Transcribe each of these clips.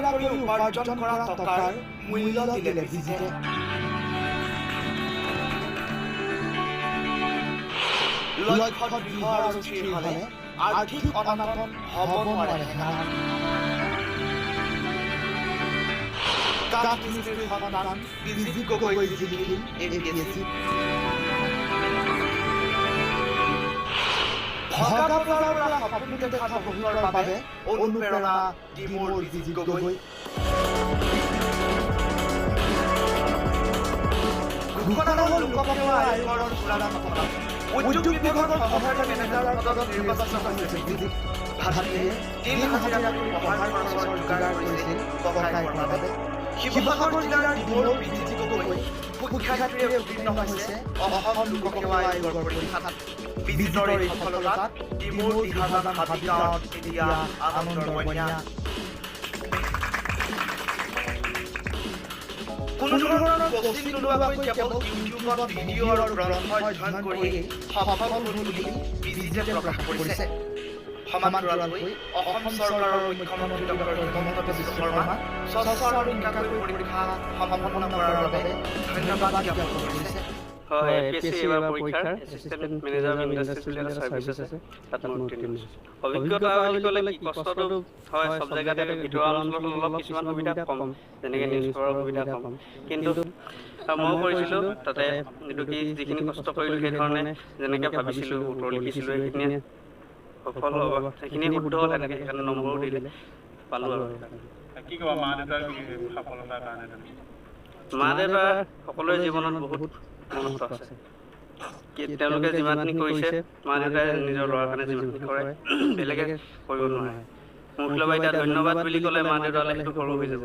কৰি উপাৰ্জন কৰা টকাৰ মূল্য দিলে বিজিতে। লক্ষ্য দৃঢ় আৰু স্থিৰ হ'লে আৰ্থিক অনাটন হ'ব নোৱাৰে হেঙাৰ। কাঠ মিস্ত্ৰীৰ সন্তান বিজিত গগৈ জিলিকিল APSC। ভগা পৰাৰ পৰা সপোন দেখা বহুতৰ বাবে অনুপ্ৰেৰণা ডিমৌৰ বিজিত গগৈ। ঘোষণা হ'ল লোকসেৱা আয়োগৰ চূড়ান্ত ফলাফল। উদ্যোগ বিভাগৰ সহকাৰী মেনেজাৰৰ পদত নিৰ্বাচিত হৈছে বিজিত। ভাতৃয়ে দিন হাজিৰা কৰি পঢ়াৰ খৰচৰ যোগাৰ কৰিছিল ককায়েকৰ বাবে। শিৱসাগৰ জিলাৰ ডিমৌৰ বিজিত গগৈ সুখ্যাতিৰে উত্তীৰ্ণ হৈছে অসম লোকসেৱা আয়োগৰ পৰীক্ষাত। বিজিতৰ এই সফলতাত ডিমৌৰ দিহাজান হাবি গাঁৱত এতিয়া আনন্দৰ বন্যা। কোনো ধৰণৰ কোচিং নোলোৱাকৈ কেৱল ইউটিউবত ভিডিঅ' আৰু গ্ৰন্থ অধ্যয়ন কৰিয়েই সফল হ'ল বুলি বিজিতে প্ৰকাশ কৰিছে। সমান্তৰালকৈ অসম চৰকাৰৰ মুখ্যমন্ত্ৰী ডক্টৰ হিমন্ত বিশ্ব শৰ্মা স্বচ্ছ আৰু নিকাকৈ পৰীক্ষা সম্পন্ন কৰাৰ বাবে ধন্যবাদ জ্ঞাপন কৰিছে। হয়, APSC এইবাৰ পৰীক্ষাৰ এছিষ্টেণ্ট মেনেজাৰ অফ ইণ্ডাষ্ট্ৰিজ বুলি এটা ছাৰ্ভিচ আছে, তাত মই উত্তীৰ্ণ হৈছোঁ। অভিজ্ঞতা বুলি ক'লে কি, কষ্টটো হয় চব জেগাতে, ভিতৰুৱা অঞ্চলত অলপ কিছুমান সুবিধা কম, যেনেকৈ নিউজ পেপাৰৰ সুবিধা কম, কিন্তু ময়ো কৰিছিলোঁ তাতে এইটো কি যিখিনি কষ্ট কৰিলোঁ সেইধৰণে যেনেকৈ ভাবিছিলোঁ উত্তৰ লিখিছিলোঁ সেইখিনিয়ে সফল হ'ব, সেইখিনিয়ে শুদ্ধ হ'ল, সেনেকৈ সেইকাৰণে নম্বৰো দিলে, পালোঁ আৰু। কি ক'বা মা দেউতাৰ সফলতাৰ কাৰণে? তুমি মা দেউতাৰ সকলোৰে জীৱনত বহুত মহত্ব আছে, কি তেওঁলোকে যিমানখিনি কৰিছে, মা দেউতাই নিজৰ ল'ৰাৰ কাৰণে যিমানখিনি কৰে বেলেগে কৰিব নোৱাৰে। মোৰ ফালৰ পৰা এতিয়া ধন্যবাদ বুলি ক'লে মা দেউতালৈ সেইটো সৰু হৈ যাব,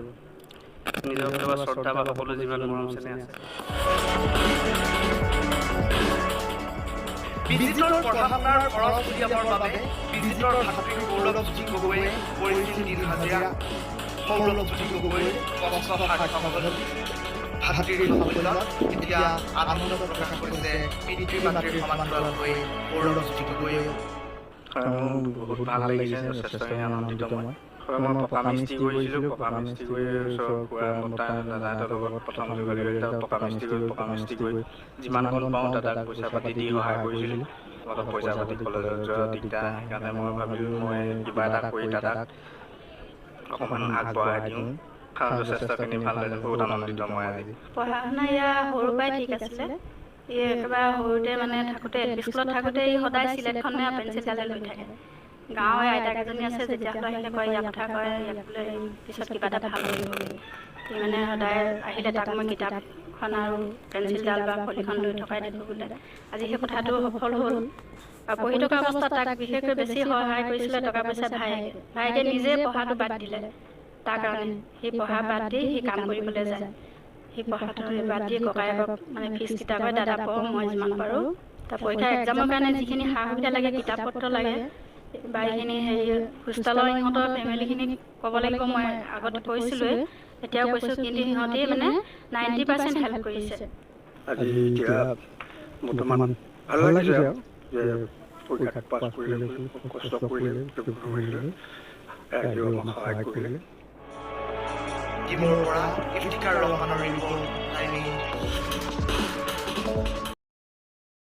নিজৰ ফালৰ পৰা শ্ৰদ্ধা বা সকলো যিমান মৰম চেনেহ আছে। বিজিতৰ পঢ়া শুনাৰ খৰচ উলিয়াবৰ বাবে বিজিতৰ ভাতৃ সৌৰভজ্যোতি গগৈয়ে কৰিছিল দিন হাজিৰা। সৌৰভজ্যোতি গগৈৰ কষ্ট সাৰ্থক হ'ল। ভাতৃৰ সাফল্যত এতিয়া আনন্দ প্ৰকাশ কৰিছে পিতৃ মাতৃৰ সমান্তৰালকৈ সৌৰভজ্যোতি গগৈয়ে। বহুত ভাল লাগিছে, যথেষ্টখিনি আনন্দিত মই। হয়, মই পকা মিস্ত্ৰী কৰিছিলোঁ, পকা মিস্ত্ৰী কৰি ওচৰৰ খুৰা বৰ্তা দাদাহঁতৰ লগত প্ৰথম যোগাযোগ পকা মিস্ত্ৰী কৰি যিমানকণ পাওঁ দাদাক পইচা পাতি দি সহায় কৰিছিলোঁ। অলপ পইচা পাতি কলেজত যোৱা দিগদাৰ, সেইকাৰণে মই ভাবিলোঁ মই কিবা এটা কৰি দাদাক অকণমান আগবঢ়াই দিওঁ। যথেষ্টখিনি ভাল লাগিছে, বহুত আনন্দিত মই আজি। পঢ়া শুনা ইয়াৰ সৰুৰ পৰাই ঠিক আছিলে, ই একেবাৰে সৰুতে মানে থাকোঁতে এল পি স্কুলত থাকোঁতে ই সদায় চিলেটখনে আৰু পেঞ্চিলডালে লৈ থাকে। গাঁৱৰ আইতাক এজনী আছে, যেতিয়া হ'লেও আহিলে কয় ইয়াৰ কথা কয়, ইয়াক বোলে পিছত কিবা এটা ভাল কৰিব বুলি। সি মানে সদায় আহিলে তাক মই কিতাপখন আৰু পেঞ্চিলডাল বা ফলিখন লৈ থকাই দেখোঁ বোলে। আজি সেই কথাটো সফল হ'ল। আৰু পঢ়ি থকা অৱস্থাত তাক বিশেষকৈ বেছি সহায় কৰিছিলে টকা পইচা ভায়েকে। ভায়েকে নিজে পঢ়াটো বাদ দিলে তাৰ কাৰণে, সি পঢ়া বাদ দি সি কাম কৰিবলৈ যায়। সি পঢ়াটো বাদ দি ককায়েকক মানে ফিজ কিতাপ হয়, দাদা পঢ় মই যিমান পাৰোঁ। তাৰ পৰীক্ষা এক্সামৰ কাৰণে যিখিনি সা সুবিধা লাগে, কিতাপ পত্ৰ লাগে বা এইখিনি হেৰি হোষ্টেলৰ ইহঁতৰ ফেমিলিখিনিক ক'ব লাগিব, মই আগতে কৈছিলোঁৱে, এতিয়াও কৈছোঁ, কিন্তু সিহঁতি মানে 90% হেল্প কৰিছে। আজি এতিয়া বৰ্তমান ভাল লাগিছে আৰু যে পৰীক্ষাত পাছ কৰিলে, কষ্ট কৰিলে, ৰাইজেও আমাক সহায় কৰিলে। ডিমৌৰ পৰা ইফতিকাৰ ৰহমানৰ ৰিপৰ্ট, লাইভ।